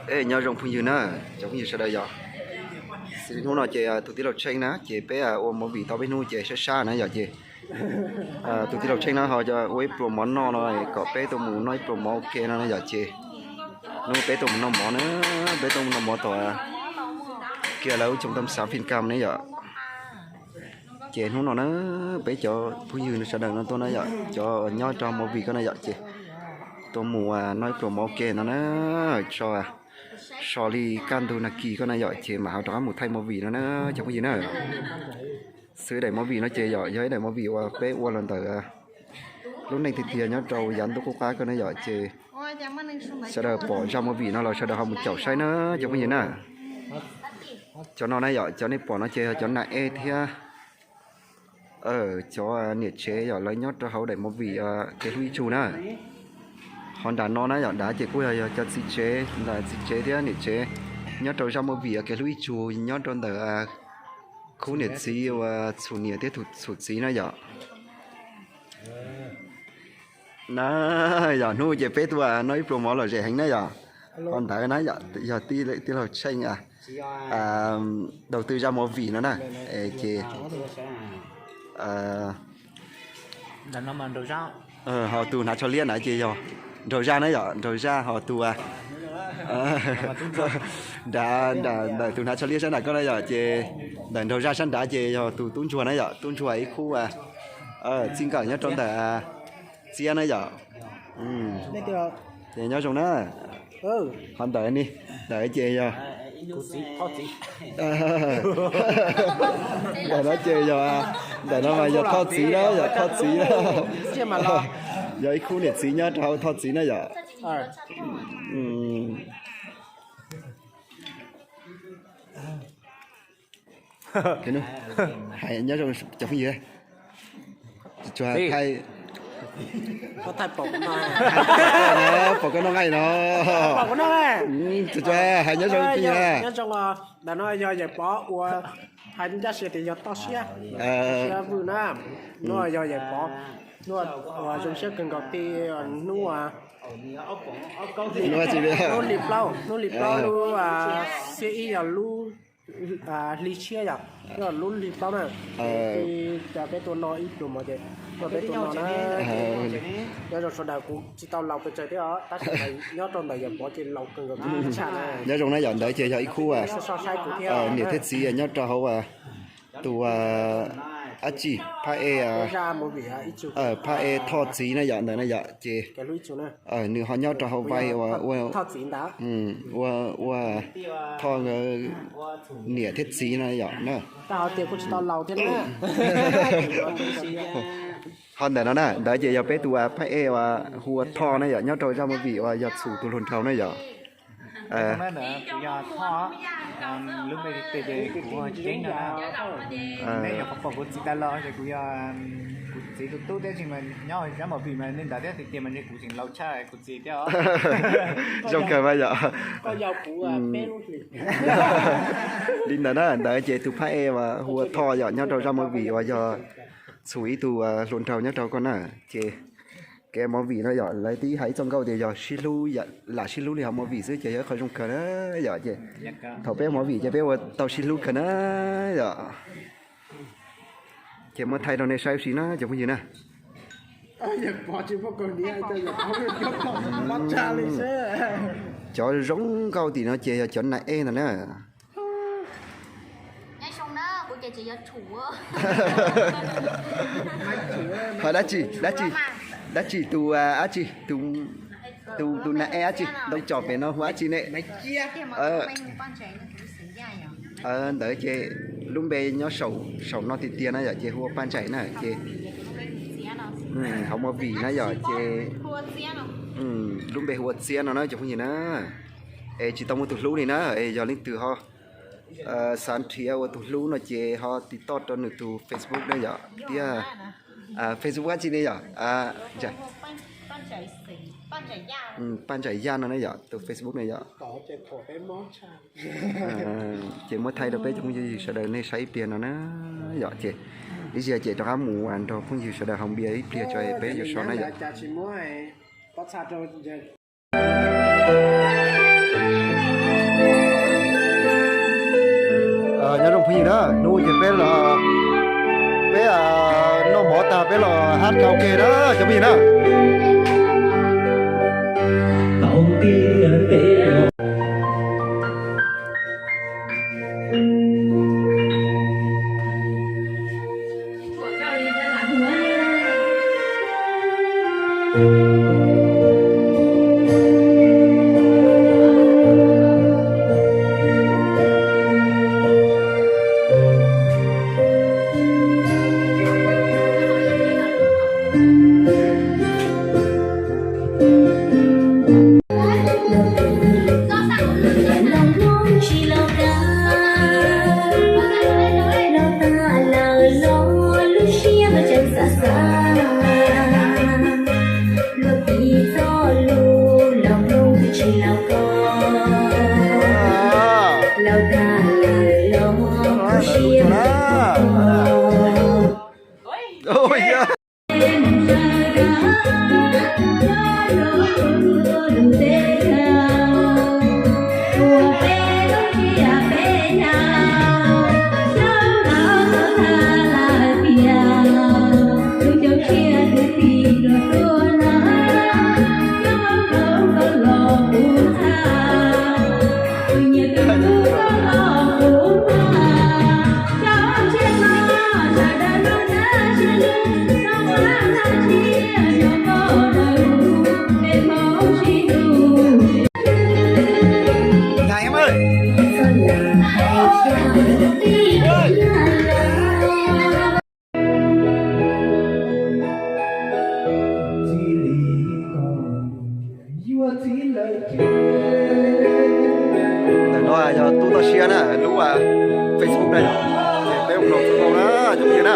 Es nyob zoo phooj ywg na, cov phooj ywg sawv daws yom. Xws li hnub no ces tus tij laug Tsheej na ces peb ua movie tau peb hnub ces sab sab na yom ces tus tij laug Tsheej na ho ua ib pluas mov noj no kom peb tuaj mus noj ib pluas mov ua ke no na yom ces hnub peb tuaj mus noj mov na, peb tuaj mus noj mov tom kiag lawv ub tsoom toj xav phim kam ne yom. Ces hnub no na peb cov phooj ywg sawv daws no tuaj na yom, cov nyob rau movie ko na yom ces tuaj mus noj ib pluas mov ua ke no na, so li kaj ntug nag kis ko na yom ces mam ho rov qab mus thaij movie no na cov phooj ywg na. Xws daim movie no ces yog ib daim movie uas peb ua los ntawm lub neej tiag tiag nyob rau yav ntuj qub qab ko na yom ces sawv daws pom zaj movie no los sawv daws ho mus caum saib na cov phooj ywg na. Cov no na yom, cov nej pom no ces yog cov nas ej thiab cov niam tsev yom, lawv nyob rau hauv daim movie Kev Hlub Ib Tsug na. Ho nram no na yom, nrad ces kuj yog cov txiv tsev, txiv tsev thiab niam tsev nyob rau zaj movie Kev Hlub Ib Tsug nyob rau ntawm khub niam txiv uas txhum niam thiab txhum txiv na yom. Na yog hnub ces peb tuaj noj ib pluas mov lom zem heev na yom. Ho ntawd na yog tij laug Tsheej daus twj zaj movie no na. Ces ho tus hnav tsho liab na ces yog nraug zaj na yom, nraug zaj ho tus nrad, ntawm tus hnav tsho liab sab nram ko na yom ces ntawm nraug zaj sab nrad ces yog tus tub ntsuag na yom, tub ntsuag ib khub txij nkawm nyob rau ntawm txiab na yom. Ces nyob zoo na. Ho ntawm ni, ntawm ces yog ntawm no ces yog, ntawm no mas yog Thoj txiv na, yog Thoj txiv na. Yog ib khub niam txiv nyob rau hauv Thoj txiv na yom. Hais nyob zoo cov phooj ywg. Tsuas thaij pom koj noj nqaij no. Tsuas hais nyob zoo phooj ywg na. Ntawm no yog Yawm Pov uas hais ncaj siab tias yog toj siab, toj siab vwm na. Hnub no yog Yawm Pov, hnub uas zoo siab kawg nkaus tiag, hnub hnub hli plaub, hnub hli plaub lub xiab ib yog lub hli tshiab yom, yog lub hli plaub na. Ces peb tuaj noj ib pluas mov ces peb tuaj noj na. Nyob zoo sawv daws, kuv tsis tau laus pes tsawg thiab os, tab sis nyob rau ntawm Yawm Pov ces laus kawg nkaus tshaj na. Nyob zoo na yom, ntawd ces yog ib khub niam thiab txiv nyob rau hauv tus dab tsi, phab ej, phab ej Thoj txiv na yom, ntawd na yom ces nws ho nyob rau hauv vai ua, ua, ua Thoj niam thiab txiv no yom na. Ho ntawm no na, ntawd ces yog peb tus phab ej uas hu ua Thoj na yom, nyob rau zaj movie uas yog txhum tus hluas nraug na yom. Kuv yog Thoj, lub npe tiag ces kuv hu Ceeb no. Nej nyuam qhuav pom kuv txiv tas los ces kuv yog kuv txiv tus tub thiab, tsis mas nyob zaj movie mas li ntawd thiab tiag tiag mas ntshe kuv tseem laus tshaj kuv txiv thiab os. Zoo kawg mas yom. Li ntawd na, ntawd ces tus phab ej uas hu ua Thoj yom, nyob rau zaj movie uas yog txhum ib tug hluas nraug nyob rau ko na. Ces kev movie no yom, lawv twb hais ib txoj nkauj tias yog sib hlub, lam sib hlub li hauv movie xwb ces yog ib qho zoo kawg na yom. Ces thaum peb ua movie ces peb ua tau sib hlub kawg na yom. Ces muab thaij rau nej saib ua si na cov phooj ywg na. Cov zoo nkauj tim no ces yog cov nas ej ntag na. Ho dab tsi, dab tsi, dab tsi tus dab tsi, tus nas ej dab tsi, ntoo tsom pem no hu dab tsi ne? Ntawd ces lub npe nyob saum no tiag tiag na yom, ces hu ua Paj Ntsais na ces hauv movie na yom, ces lub npe hu ua Txiab no na cov phooj ywg na. Es tsis tau muaj tus hlub li na, es yog leej twg ho xav nrhiav ua tus hlub no ces ho tiv toj rau nws tus Facebook na yom, thiab Facebook dab tsi ne yom? Paj Ntsais Yaj no na yom, tus Facebook na yom. Ces muab thaij rau peb cov phooj ywg sawv daws nej saib ib pliag no na yom, ces ib zaug ces rov qab mus nrog phooj ywg sawv daws haus npias ib pliag tso peb yuav so na yom. Phooj ywg na, hnub ces peb los, peb noj mov tag peb los hab karaoke na cov phooj ywg na. Ntawm no yog tub toj siab na, lub Facebook na yog, ces peb mus los txog na, cov phooj ywg na.